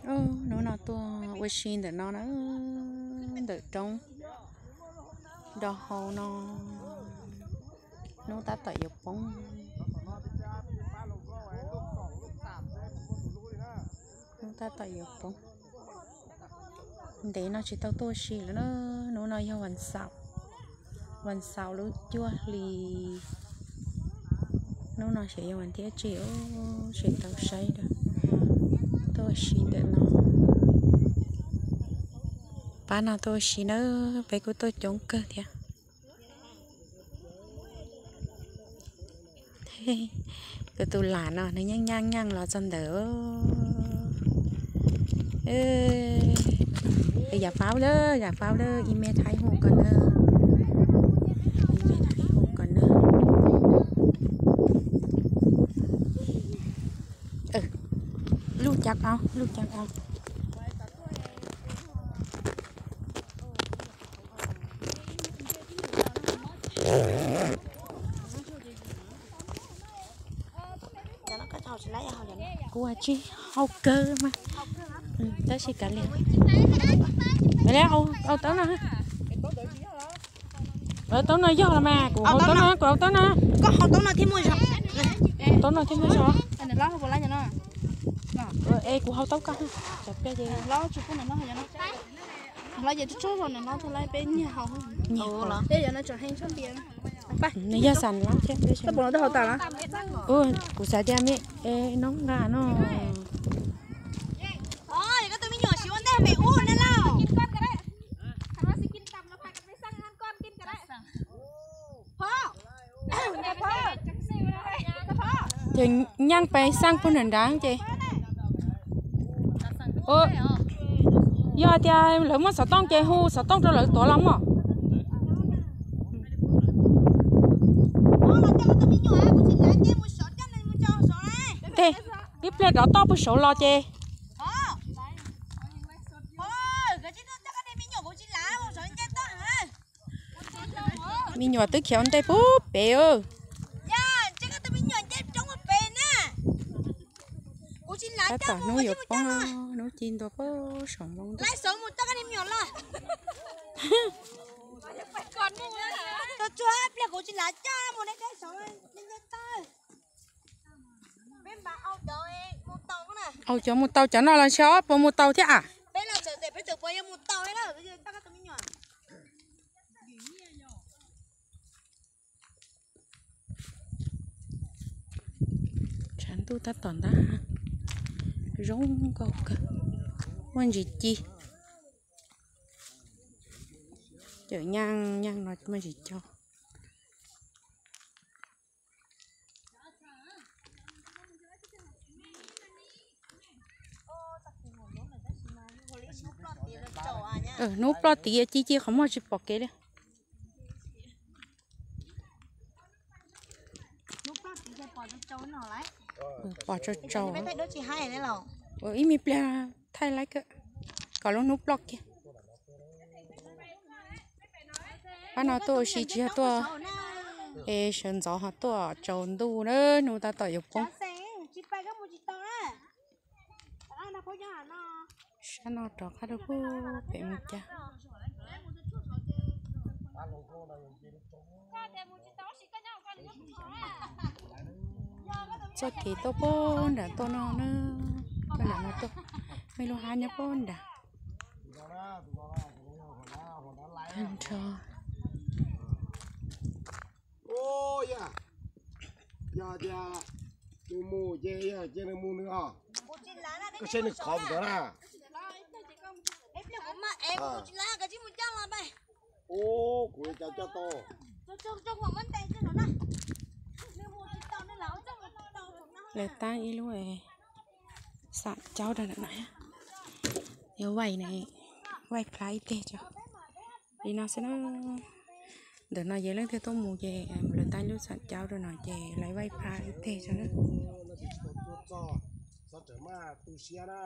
Hnub no tuaj ua si ntawm no na, ntawm roob do hau no, hnub tab tom yuav poob, hnub tab tom yuav poob. Ntev no tsis tau tuaj ua si lawm na, hnub no yog vas xaum, vas xaum lub cuaj hli, hnub no xyov yog vas thiab tsis, tsis tau saib, tuaj ua si ntawm no. Pab no tuaj ua si na, peb kuj tuaj coob kawg thiab. Kuv tus lam no nws yeej nyaaj nyaaj los txog ntawd. Yam paub lawm, yam paub lawm, ib me thaij hu ko na, ib me thaij hu ko na. Luj cov au, luj cov au. Kuv tsis hau kawg mas, tab sis kav liam. Au taub no, taub no yog los mas, kuv hau taub no, kuv hau taub no. Taub no thiaj muaj zog. Es kuv hau taub koj, cov pliaj ces nws yog xas lab thiab. Kuv xav tias me noob nqa no. Ces nyaaj pes xaj puag nram nrad ces, yog tias lawv muaj xov tooj ces hu xov tooj rau lawv tuav los mog. Ib pliag rov toj puag saud los ces. Me nyuam twb khiav ua ntej puag pem. Tab tom hnub yuav poob, hnub ci ntua puag saum npoo ntej. Au, cov mus tau cov no los xyov puas mus tau thiab a. Tshav ntuj tab tom ntab, zoo nkauj kawg, muaj ntsis ci. Cov nyaaj nyaaj no muaj ntsis co. Hnub ploj tid ci ci qhov muag tsis pom kev li. Pom tsau tsau. Ib me pliag thaij laib kawg kom lub hnub ploj kiag. Pab no tuaj ua si tsis yog tuaj es sawv ntxov ho tuaj tsaus ntuj na, hnub tab tom yuav poob. Sab no rov qab rau puag pem mus cas. Txoj kev tuaj puag nram tuaj no na, tuaj nram no tuaj, muaj lub hab nyob puag nram. Nrho. Yog tias nws mus ces yog cia nws mus nws os. Koj saib nws khov mus ntawd na. Ub, kuv cov coj tau. Lawv tab ib lub xam caub rau ntawm no, yuav vaij, vaij plab ib teg tso. Li no xwb na. Ntawm no yog leej twg tuaj mus ces lawv tab ib lub xam caub rau no ces lawv vaij plab ib teg tso na. Xov tseem maj tu siab na.